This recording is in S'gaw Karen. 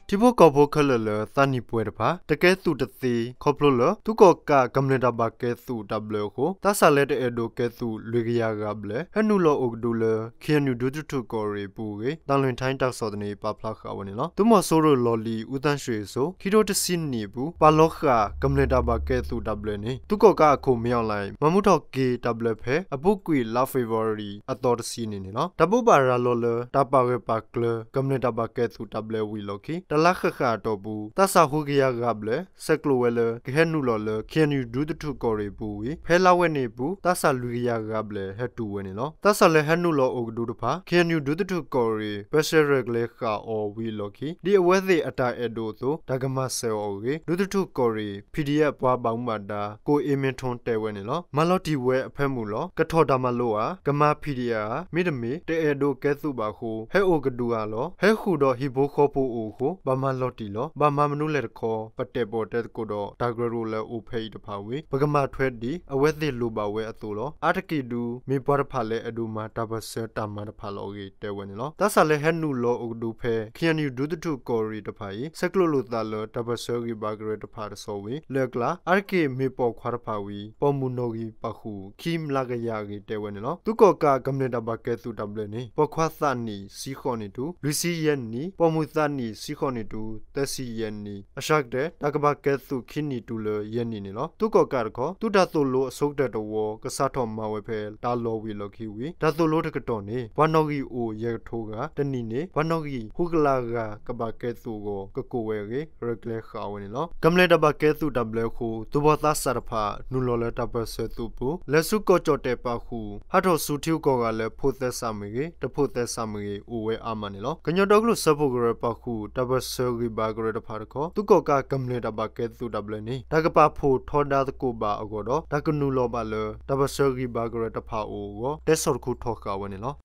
ထံဖိကီၢ်ဖိခဲလၢာ်လၢသးနံၣ်ပှဲၤတဖၣ် တကဲသုးတသ့ ခီဖျိလၢ သုးကီၣ်ကးကမျၢၢ်တၢ်ဘၣ်ကဲသုးတၢ်ဘျၢအဃိ သးစၢ်လၢတအဲၣ်ဒိးကဲသုးလွံၢ်ကယၤဂၤဘျဲၣ် ဟဲနုာ်လီၤအိၣ်ကဒုလၢ ခ့ၣ်အဲၣ်ယူၣ် ဒူသထူၣ်ကီၢ်ရ့ၣ်အပူၤအဂ့ၢ် တၢ်လွံၢ်ထါတၢ်ကစီၣ်သန့ ပာ်ဖျါဃာ်ဝဲန့ၣ်လီၤ. သုးမီၤစိရိၤလီၢ်လံၤ အူသၣ်ရွှ့ၣ်အစိၤ ခံထိတဆံနံၣ်အပူၤ ပာ်လီၤဃာ် ကမျၢၢ်တၢ်ဘၣ်ကဲသုးတၢ်ဘျၢန့ၣ် သုးကီၣ်ကးအခိၣ် မ့ၢ်အီၣ်လဲၣ် မၤမူထီၣ်က့ၤတၢ်ဘျၢဖဲ အပူၤကွံာ်လါဖ့ၤဘြူၤအါရံၤ အသီတဆံန့ၣ်န့ၣ်လီၤ. တၢ်ဘိးဘၣ်ရၤလီၤလၢ တၢ်ပာ်ဂၢၢ်ပာ်ကျၢၤ ကမျၢၢ်တၢ်ဘၣ်ကဲသုးတၢ်ဘျၢဝံၤအလီၢ်ခံ တလါဃၣ်ဃၣ်အတီၢ်ပူၤ သးစၢ်ဃုကယၤဂၤဘျဲၣ် ဆဲးကျိးဝဲလၢ ကဟဲနုာ်လီၤလၢ ခ့ၣ်အဲၣ်ယူၣ် ဒူသထူၣ်ကီၢ်ရ့ၣ်အပူၤဝံၤ ဖဲလါဝဲန့ၣ်အပူၤ သးစၢ်လွံၢ်ကယၤဂၤဘျဲၣ် ဟဲတုၤဝဲန့ၣ်လီၤ. သးစၢ်လၢဟဲနုာ်လီၤအိၣ်ကဒုတဖၣ် ခ့ၣ်အဲၣ်ယူၣ် ဒူသထူၣ်ကီၢ်ရ့ၣ် ပၢဆှၢရဲၣ်ကျဲၤဃာ်အီၤဝံၤအလီၢ်ခံ ဒ်အဝဲသ့ၣ်အတၢ်အဲၣ်ဒိးအသိး တၢ်ကမၤစၢၤအီၤအဂ့ၢ် ဒူသထူၣ်ကီၢ်ရ့ၣ် ပီၣ်ဒံၣ်အၣ် ပှၤဘၣ်မူဘၣ်ဒါ ကိၣ်အ့မ့ထိ တဲဝဲန့ၣ်လီၤ. မၤလီၤတံၢ်ဝဲအဖၢမုၢ်လီၤ. ကထီၣ်တၢ်မၤလိဧါ, ကမၤ ပီၣ်ဒံၣ်အၣ်ဧါ, မ့တမ့ၢ် တအဲၣ်ဒိးကဲသုးဘၣ်အဃိ ဟဲအိၣ်ကဒုဧါလီၤ. ဟဲဃုာ်ဒီးဟံၣ်ဖိဃီဖိအအိၣ်အဃိ ဘၣ်မၤလီၤတံၢ်လီၤ. ဘၣ်မၤမနုၤလဲၣ်တခီ ပတၢၣ်ပီၣ်တဲသကိးဒီး တၢ်ကရၢကရိလၢအိၣ်ဖဲအံၤတဖၣ်ဝံၤ ပကမၤထွဲဒ်အဝဲသ့ၣ်လိၣ်ဘၣ်ဝဲအသိးလီၤ. အါတက့ၢ်ဒု မ့ၢ်ပှၤတဖၣ်လၢအဲၣ်ဒိးမၤတၢ်ပၢၢ်ဆၢတၢ်မၤတဖၣ်လီၤအဂ့ၢ် တဲဝဲန့ၣ်လီၤ. သးစၢ်လၢဟဲနုာ်လီၤအိၣ်ကဒုဖဲ ခ့ၣ်အဲၣ်ယူၣ် ဒူသထူၣ်ကီၢ်ရ့ၣ်တဖၣ်အံၤ ဆဲးကျိးလိာ်သးလၢ တၢ်ပၢၢ်ဆၢဂံၢ်ဘါကရၢတဖၣ်တဆီဝံၤ လၢအကျါ အါတက့ၢ်မ့ၢ်ပိာ်ခွါတဖၣ်ဝံၤ ပိာ်မုၣ်နီၣ်ဂံၢ်ပာ်ဃုာ် ခံမျးကယၤအဂ့ၢ် တဲဝဲန့ၣ်လီၤ. သုးကီၣ်ကးကမျၢၢ်တၢ်ဘၣ်ကဲသုးတၢ်ဘျၢန့ၣ် ပိာ်ခွါသးနံၣ် ဆံဃိးနံၣ်တုၤ လွံၢ်ဆံယဲၢ်နံၣ်, ပိာ်မုၣ်သးနံၣ် ဆံဃိးနံၣ်တုၤ သၢဆံယဲၢ်နံၣ် အစှၤကတၢၢ် တၢ်ကဘၣ်ကဲသုးခံနံၣ်တုၤလၢယဲၢ်နံၣ်န့ၣ်လီၤ. သုးကီၣ်ကးတခီ သုးတၢ်သိၣ်လိအဆိကတၢၢ်တဝီ ကစးထီၣ်မၤဝဲဖဲ တၢ်လီၢ်ဝံၤအလီၢ်ခံဝံၤ တၢ်သိၣ်လိတကတီၢ်န့ၣ် ပှၤနီၣ်ဂံၢ်အိၣ်ယဲၢ်ကထိဂၤ, တနံၣ်န့ၣ် ပှၤနီၣ်ဂံၢ်ဃုကလးဂၤ ကဘၣ်ကဲသုးအဂီၢ် ကကိးဝဲအဂ့ၢ် ရဲၣ်ကျဲၤဃာ်ဝဲန့ၣ်လီၤ. ကမျၢၢ်တၢ်ဘၣ်ကဲသုးတၢ်ဘျၢအဃိ သူၣ်ဘီၣ်သးစၢ်တဖၣ် နုာ်လီၤလၢတၢ်ပၢၢ်ဆၢသုးအပူၤ လဲၤဆူကီၢ်ကၠီၣ်တဲၣ်ပာ်ဃုာ် ဟးထီၣ်ဆူထံဂုၤကီၢ်ဂၤလၢ ဖိးသဲစးမ့ၢ်ဂ့ၤ, တဖိးသဲစးမ့ၢ်ဂ့ၤ အိၣ်ဝဲအါမးန့ၣ်လီၤ. ကညီဒီကလုာ်စၢဖှိၣ်ကရၢပာ်ဃုာ် တၢ်ပၢၢ်ဆၢဂံၢ်ဘါကရၢတဖၣ်တခီ သုးကီၣ်ကးကမျၢၢ်တၢ်ဘၣ်ကဲသုးတၢ်ဘျၢန့ၣ် တၢ်ကပာ်ဖှိၣ်ထီဒါသကိးဘၣ်အဂီၢ်ဒီး တၢ်ကနုာ်လီၤဘၣ်လၢ တၢ်ပၢၢ်ဆၢဂံၢ်ဘါကရၢတဖၣ်အအိၣ်အဂီၢ် တဲဆီၣ်တခူထီၣ်ဃာ်ဝဲန့ၣ်လီၤ.